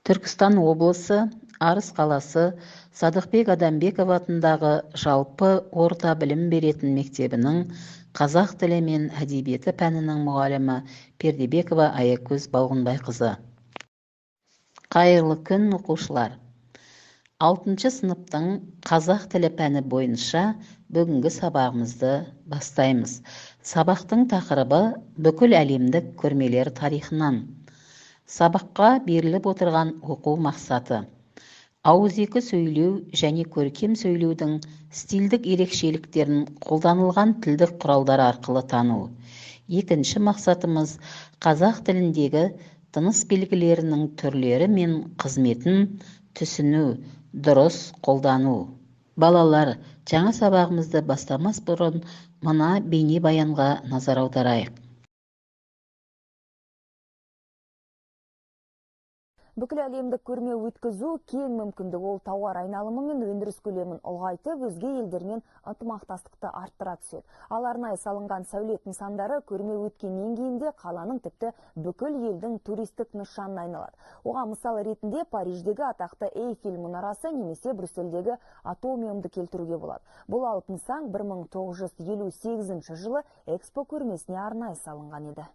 Түркістан облысы, Арыс қаласы, Садықбек Адамбеков атындағы жалпы орта білім беретін мектебінің қазақ тілі мен әдебиеті пәнінің мұғалімі Пердебекова Аякөз Балғынбайқызы. Қайырлы күн, оқушылар! 6 сыныптың қазақ тілі пәні бойынша бүгінгі сабағымызды бастаймыз. Сабақтың тақырыбы бүкіл әлемдік көрмелер тарихынан. Сабаққа беріліп отырған оқу мақсаты: ауызекі сөйлеу және көркем сөйлеудің стильдік ерекшеліктерін қолданылған тілдік құралдар арқылы тану. Екінші мақсатымыз: қазақ тіліндегі тыныс белгілерінің түрлері мен қызметін түсіну, дұрыс қолдану. Балалар, жаңа сабағымызды бастамас бұрын мына бейнебаянға назар аударайық. Бүкіл әлемдік көрме өткізу кең мүмкіндік. Ол тауар айналымы мен өндіріс көлемін ұлғайтып, өзге елдермен ынтымақтастықты арттыра түседі. Ал арнайы салынған сәулет нысандары көрме өткеннен кейін де қаланың, тіпті бүкіл елдің туристік нышанына айналады. Оған мысал ретінде Париждегі атақты Эйфель мұнарасы немесе Брюссельдегі Атомиумды келтіруге болады. Бұл алып нысан 1958 жылы Экспо көрмесіне арнайы салынған еді.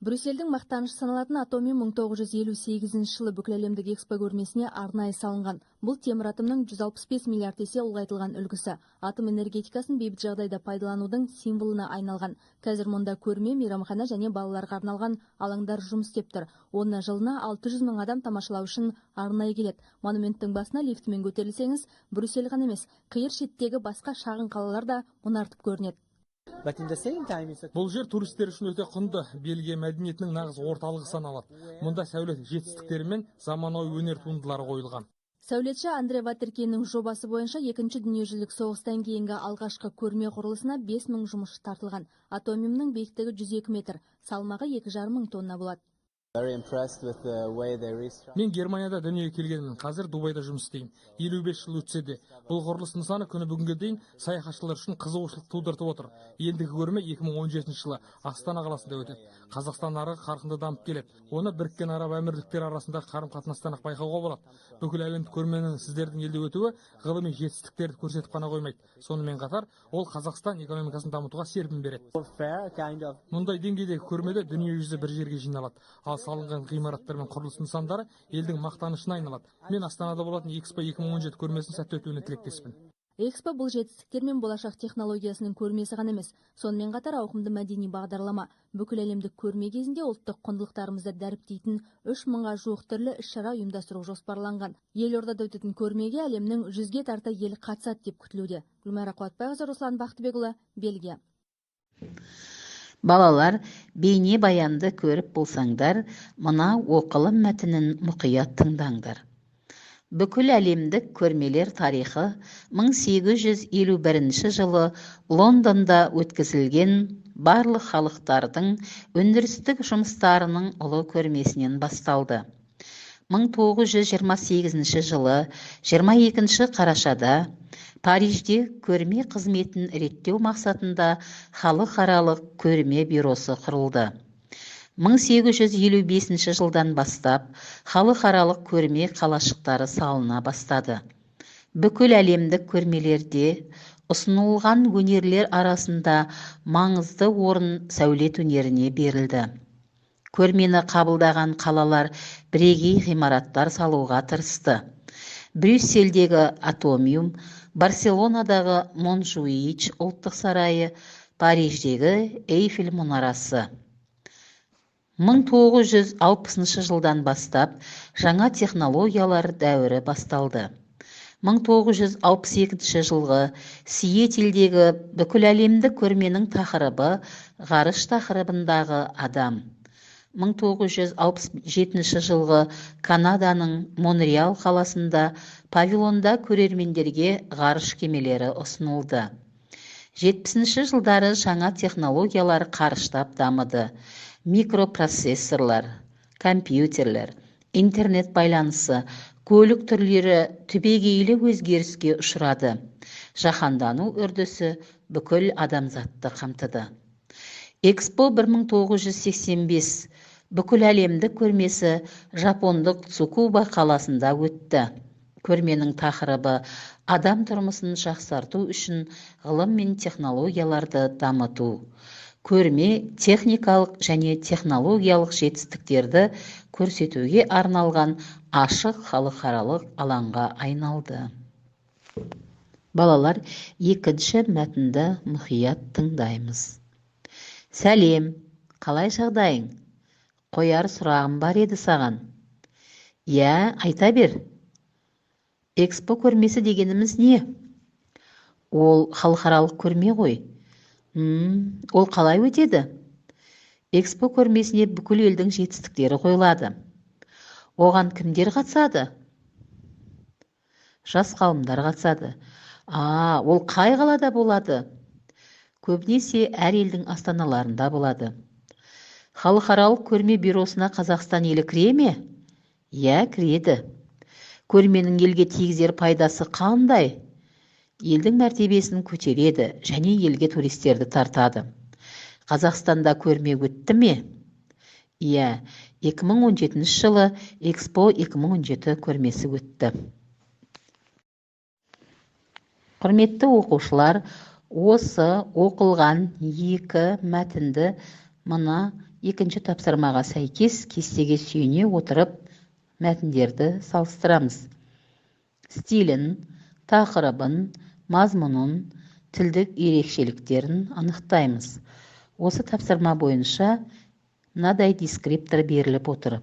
Брюссельдің мақтанышы саналатын Атомиум 1958 жылы бүкіл әлемдік экспо көрмесіне арнайы салынған. Бұл темір атомның 165 миллиард есе ұлғайтылған үлгісі. Атом энергетикасын бейбіт жағдайда пайдаланудың символына айналған. Қазір мұнда көрме, мейрамхана және балаларға арналған алаңдар жұмыс істеп тұр. Оны жылына 600 мың адам тамашалау үшін арнайы келеді. Монументтің басына лифтімен көтерілсеңіз, Брюссель ғана емес, қиыр шеттегі басқа шағын қалалар да мұнартып көрінеді. Бұл жер туристер үшін өте құнды. Бельгия мәдениетінің нағыз орталығы саналады. Мұнда сәулет жетістіктері мен заманауи өнер туындылары қойылған. Сәулетші Андре Ватеркеннің жобасы бойынша екінші дүниежүзілік соғыстан кейінгі алғашқы көрме құрылысына 5000 жұмысшы тартылған. Атомиумның биіктігі 102 метр, салмағы 2,5 мың тонна болады. Мен Германияда дүниеге келгенмін, қазір Дубайда жұмыс істеймін. 55 жыл өтсе де, бұл құрылыс нысаны күні бүгінге дейін саяхатшылар үшін қызығушылық тудыртып отыр. Ендігі көрме 2017 жылы Астана қаласында өтеді. Қазақстан нарығы қарқынды дамып келеді. Оны Біріккен Араб Әмірліктері арасындағы қарым-қатынастан-ақ байқауға болады. Бүкіл әлемдік көрменің сіздердің елде өтуі ғылыми жетістіктерді көрсетіп қана қоймайды. Сонымен қатар, ол Қазақстан экономикасын дамытуға серпін береді. Мұндай деңгейдегі көрмеде дүниежүзі бір жерге жиналады. Ал салынған ғимараттар мен құрылыс нысандары елдің мақтанышына айналады. Мен Астанада болатын Экспо 2017 көрмесінің сәтті өтуіне тілектеспін. Экспо бұл жетістіктер мен болашақ технологиясының көрмесі ғана емес, сонымен қатар ауқымды мәдени бағдарлама. Бүкіл әлемдік көрме кезінде ұлттық құндылықтарымызды дәріптейтін 3000-ға жуық түрлі іс-шара ұйымдастыру жоспарланған. Елордада өтетін көрмеге әлемнің 100-ге тарта елі қатысады деп күтілуде. Гүлмайра Қуатбайқызы, Руслан Бақтыбекұлы, Бельгия. Балалар, бейне баянды көріп болсаңдар, мына оқылым мәтінін мұқият тыңдаңдар. Бүкіл әлемдік көрмелер тарихы 1851 жылы Лондонда өткізілген барлық халықтардың өндірістік жұмыстарының ұлы көрмесінен басталды. 1928 жылы 22 қарашада Парижде көрме қызметін реттеу мақсатында халықаралық көрме бюросы құрылды. 1855 жылдан бастап халықаралық көрме қалашықтары салына бастады. Бүкіл әлемдік көрмелерде ұсынылған өнерлер арасында маңызды орын сәулет өнеріне берілді. Көрмені қабылдаған қалалар бірегей ғимараттар салуға тырысты. Брюссельдегі Атомиум, Барселонадағы Монжуич ұлттық сарайы, Париждегі Эйфель мұнарасы. 1960 жылдан бастап жаңа технологиялар дәуірі басталды. 1962 жылғы Сиэтлдегі бүкіләлемдік көрменің тақырыбы ғарыш тақырыбындағы адам. 1967 жылғы Канаданың Монреал қаласында павильонда көрермендерге ғарыш кемелері ұсынылды. 70 жылдары жаңа технологиялар қарыштап дамыды. Микропроцессорлар, компьютерлер, интернет байланысы, көлік түрлері түбегейлі өзгеріске ұшырады. Жаһандану үрдісі бүкіл адамзатты қамтыды. Экспо 1985 Бүкіләлемдік көрмесі жапондық Цукуба қаласында өтті. Көрменің тақырыбы адам тұрмысын жақсарту үшін ғылым мен технологияларды дамыту. Көрме техникалық және технологиялық жетістіктерді көрсетуге арналған ашық халықаралық алаңға айналды. Балалар, екінші мәтінді мұқият тыңдаймыз. Сәлем, қалай жағдайың? Қояр сұрағым бар еді саған. Иә, айта бер. Экспо көрмесі дегеніміз не? Ол халықаралық көрме ғой. Ол қалай өтеді? Экспо көрмесіне бүкіл елдің жетістіктері қойылады. Оған кімдер қатысады? Жас ғалымдар қатысады. Ол қай қалада болады? Көбінесе әр елдің астаналарында болады. Халықаралық көрме бюросына Қазақстан елі кіре ме? Иә, кіреді. Көрменің елге тигізер пайдасы қандай? Елдің мәртебесін көтереді және елге туристерді тартады. Қазақстанда көрме өтті ме? Иә, 2017 жылы Экспо 2017 көрмесі өтті. Құрметті оқушылар, осы оқылған екі мәтінді мына екінші тапсырмаға сәйкес кестеге сүйене отырып мәтіндерді салыстырамыз. Стилін, тақырыбын, мазмұнын, тілдік ерекшеліктерін анықтаймыз. Осы тапсырма бойынша мынадай дескриптор беріліп отыр.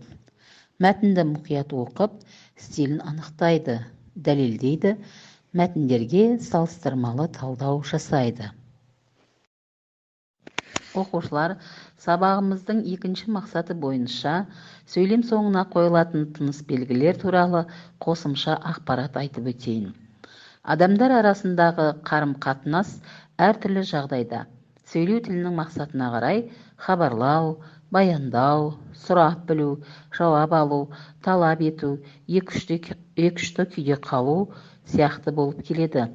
Мәтінді мұқият оқып, стилін анықтайды, дәлелдейді, мәтіндерге салыстырмалы талдау жасайды. Оқушылар, сабағымыздың екінші мақсаты бойынша сөйлем соңына қойылатын тыныс белгілер туралы қосымша ақпарат айтып өтейін. Адамдар арасындағы қарым-қатынас әртүрлі жағдайда сөйлеу тілінің мақсатына қарай хабарлау, баяндау, сұрап білу, жауап алу, талап ету, екі-үшті күйде қалу сияқты болып келеді.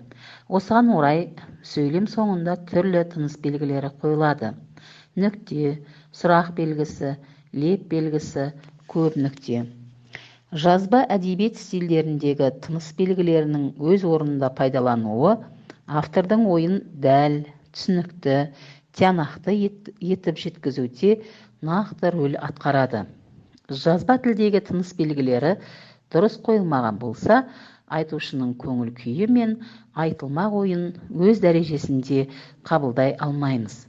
Осыған орай сөйлем соңында түрлі тыныс белгілері қойылады. Нүкте, сұрақ белгісі, леп белгісі, көп нүкте. Жазба әдебиет стильдеріндегі тыныс белгілерінің өз орнында пайдалануы автордың ойын дәл, түсінікті, тиянақты етіп жеткізуде нақты рөл атқарады. Жазба тілдегі тыныс белгілері дұрыс қойылмаған болса, айтушының көңіл күйі мен айтылмақ ойын өз дәрежесінде қабылдай алмаймыз.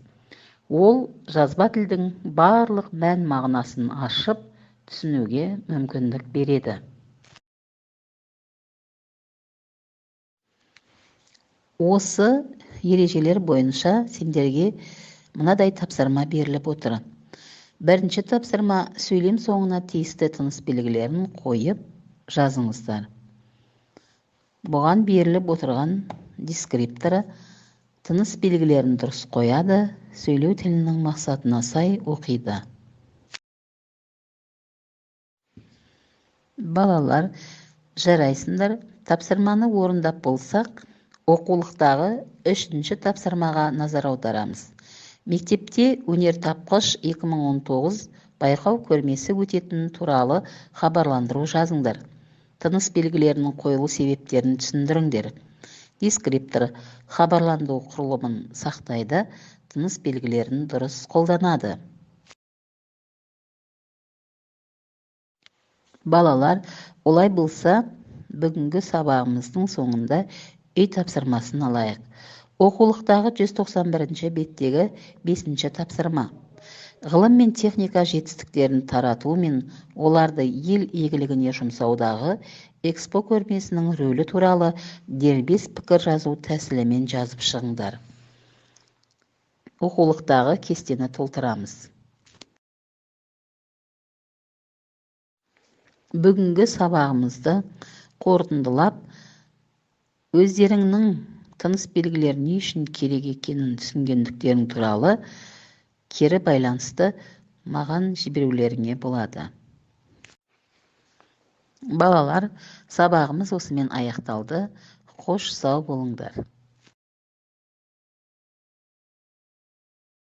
Ол жазба тілдің барлық мән мағынасын ашып, түсінуге мүмкіндік береді. Осы ережелер бойынша сендерге мынадай тапсырма беріліп отыр. Бірінші тапсырма: сөйлем соңына тиісті тыныс белгілерін қойып жазыңыздар. Бұған беріліп отырған дескрипторы тыныс белгілерін дұрыс қояды, сөйлеу тілінің мақсатына сай оқиды. Балалар, жарайсыңдар. Тапсырманы орындап болсақ, оқулықтағы үшінші тапсырмаға назар аударамыз. Мектепте өнертапқыш 2019 байқау көрмесі өтетіні туралы хабарландыру жазыңдар. Тыныс белгілерінің қойылу себептерін түсіндіріңдер. Дескриптор хабарландыру құрылымын сақтайды, тыныс белгілерін дұрыс қолданады. Балалар, олай болса, бүгінгі сабағымыздың соңында үй тапсырмасын алайық. Оқулықтағы 191 беттегі 5 тапсырма. Ғылым мен техника жетістіктерін тарату мен оларды ел игілігіне жұмсаудағы Экспо көрмесінің рөлі туралы дербес пікір жазу тәсілімен жазып шығыңдар. Оқулықтағы кестені толтырамыз. Бүгінгі сабағымызды қорытындылап, өздеріңнің тыныс белгілері не үшін керек екенін түсінгендіктерің туралы кері байланысты маған жіберулеріңе болады. Балалар, сабағымыз осымен аяқталды. Қош, сау болыңдар.